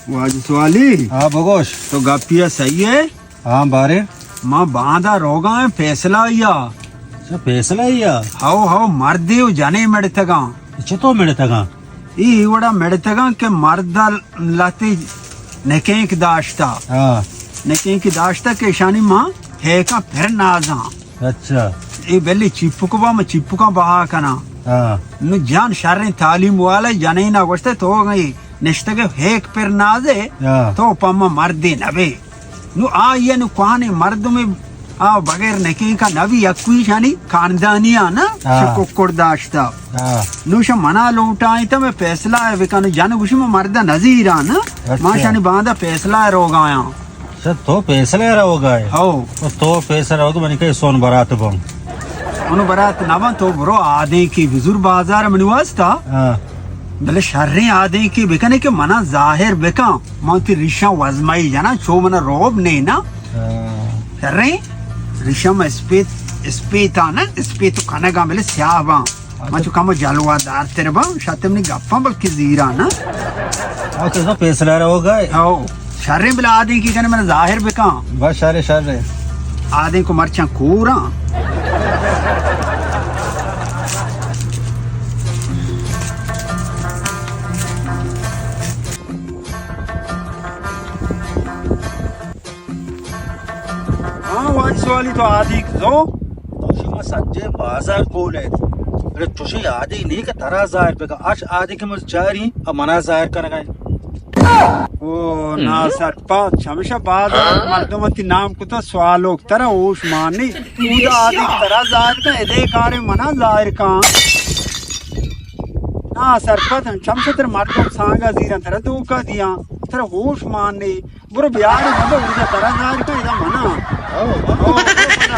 واجہ سوالی۔ ہاں، بگوش۔ تو گپی ءَ صحیح ئے؟ ہاں، بارے۔ ما باندا روگا ایں فیصلہ یا۔ اچھا، فیصلہ یا؟ ہاؤ، ہاؤ، مردے و جنے مڑتگاں۔ چتو مڑتگاں؟ ای وڑا مڑتگاں کہ مرد لہتے نکینک داشتا۔ ہاں۔ نکینک داشتا کہ اشانی ما ہیکاں پھر نازاں۔ اچھا۔ اے بلے چیپک با، ما چیپکاں بہا کناں۔ ہاں۔ نو جان شریں تعلیم والا جنینا گوشتے تو اے نشتگے ہیک پر نازے، ہاں۔ تو پما مردے نبے۔ نو آئی نو کوہنیں مردمے آ بغیر نکینکا نبی، یکوی شانی خاندانی آ نا، ہاں۔ شکر داشتا۔ ہاں۔ نو شا منا لوٹائیں تا میں فیصلہ ہے بکن، جن گوشی میں مردہ نزیران، اچھا۔ ما شانی باندا فیصلہ ہے روگایاں۔ اچھا، تو فیصلہ روگا ئے؟ ہو۔ تو، تو فیصلہ روگا، منی کہ سون برات بم۔ انو برات نہ بن، تو برو آدینکی بزور بازار منی واسطہ۔ ہاں۔ بلے شریں آدینکی بکنے کہ منا ظاہر بکن۔ من تی ریشاں وزمائی جنا، چو منا روب نے نا۔ ہاں۔ شریں ریشاں اسپیت، اسپیتاں نا، اسپیت کنگا بلے سیاہ باں۔ من چو کمو جلوہ دار تر باں، شاتے منی گپاں بلکہ زیران۔ او، تو فیصلہ روگا ئے؟ او، شریں بلا آدینکی کنے من ظاہر بکاں۔ بس شریں، شریں۔ آدینکو مرچاں کوراں۔ ہاں، واجہ سوالی تو آدینک زو۔ تو شما سجے بازار کول ایت۔ بلے چوشیں آدینک نی کہ ترا ظاہر بکن۔ اش آدینک مز چاری ءُ منا ظاہر کنگا ئے۔ او نا سرپد، چمشا بازار مردم تی نام کتا سوالوک، ترا ہوش مان نی۔ اودا آدینک ترا ظاہر کن، ادے کارے منا ظاہر کن۔ نا سرپد، چمشا تر مردم سانگا زیران، ترا دھوکا دیاں، ترا ہوش مان نی۔ برو بیار، مطلب، ادا ترا ظاہر کا، ادا منا۔ او، او، برو پدا۔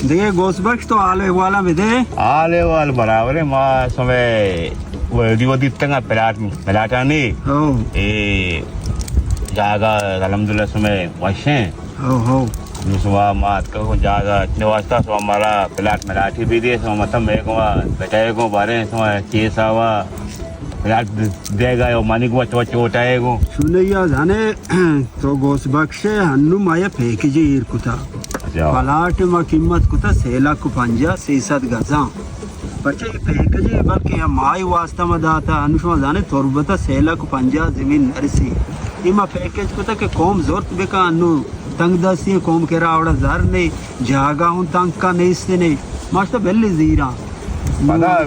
دیگہ غوث بخش تو حال احوالاں بدے۔ حال احوال برابر ہے، ما سمے ویڈیو دیتگا پلاٹ، پلاٹانی۔ او۔ اے جاگہ الحمدللہ سمے وشیں۔ ہو، ہو۔ نو شما ما اتکگوں جاگہ اتنے واسطہ، شما مارا پلاٹ ملاٹی بھی دے، شما مطلب میں گوا بچائے گو بارے، شما چیس آوا پلاٹ دے گا، یو مانی گوا چوٹ چوٹ آئے گو۔ شنیا جانے تو غوث بخش ہے، ہنو ما یا پیکج ایر کتا۔ اچھا۔ پلاٹ ما قیمت کتا سے لاکھ پنجاہ، سے سد گزاں۔ پرچہ اے پیکج اے بلکہ یا مائی واسطہ ما داتا، انو شما زانے تربت ءَ سے لاکھ پنجاہ زمین نرسی۔ اے ما پیکج کتا کہ قوم زرت بکا، انو تنگ دستی قوم کرا اوڑا زر نے، جاگہ ہوں تنگ کا نیست نے۔ ماشتا بلی زیرا۔ پدا،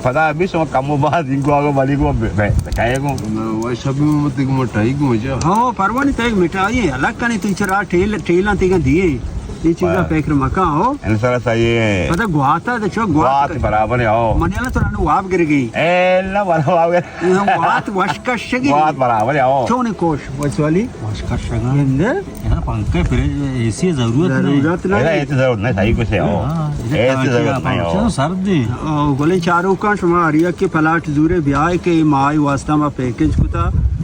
پدا بھی شما کم و باز انگو آگو بلی کو بے، بے، بٹائے کو۔ نہ، وہ شبی مت کو مٹائی کو جا۔ ہاں، پروانی تیگ مٹائی ہے، الگ کنے تو چرا ٹیل، ٹیلاں تیگا دیے۔ اے چیزا بس۔ فکر مکا ہو۔ انشاءاللہ صحیح ہے۔ پتہ گواتا تو چو گوات گوات برابر ہے ہو۔ منی اللہ تو رانو واب گر گئی۔ اے اللہ والا واب گر۔ اے ہم گوات وش کشگی۔ گوات برابر ہے ہو۔ چون کوش وسوالی؟ وش کشگا۔ اندر؟ یار پنکھے فریج اے سی ضرورت نہیں۔ ضرورت نہیں۔ اے سی ضرورت نہیں، صحیح کچھ ہے ہو۔ ہاں، اے سی ضرورت نہیں ہو۔ سرد ہے۔ او، گلیں چاروکاں شما ہر یک کہ پلاٹ زورے بیائے کہ مائی واسطہ ما پیکج کتا۔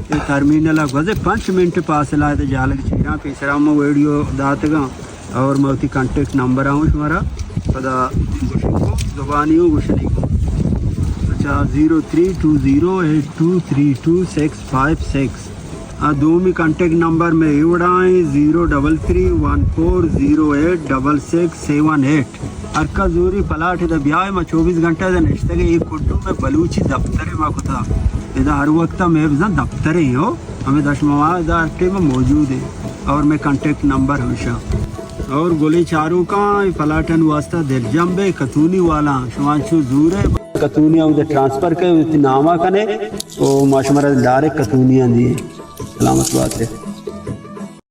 اے ٹرمینل ءَ گوزے پنچ منٹ فاصلہ ءَ جالگ چیراں پیسرا ما ویڈیو داتگاں اور ما وتی کانٹیکٹ نمبر آؤں شمارا پدا گوشن کو زبانی ہوں گوشنی کو۔ اچھا، zero three two zero eight two three two six five six. آ دومی کانٹیکٹ نمبر میں ایوڑائیں zero double three one four zero eight double six seven eight. ہر کا زوری پلاٹ ادا بیائے، ما چوبیس گھنٹہ ادا نشتگے، اے کڈو میں بلوچی دفتر ما کتا۔ ادا ہر وقت میں بزن دفتر ہی ہو، ہمیں دشموار ادا ہر ٹائم موجود ہے اور میں کانٹیکٹ نمبر ہمیشہ۔ اور گلیں چاروکاں اے پلاٹن واسطہ دلجم بے، کتونی والا شما چو زور ہے، کتونی ہم ٹرانسفر کرے، وتی نامہ کنے، او ما شمارا ڈائریکٹ کتونی دیے۔ سلامت بات ہے۔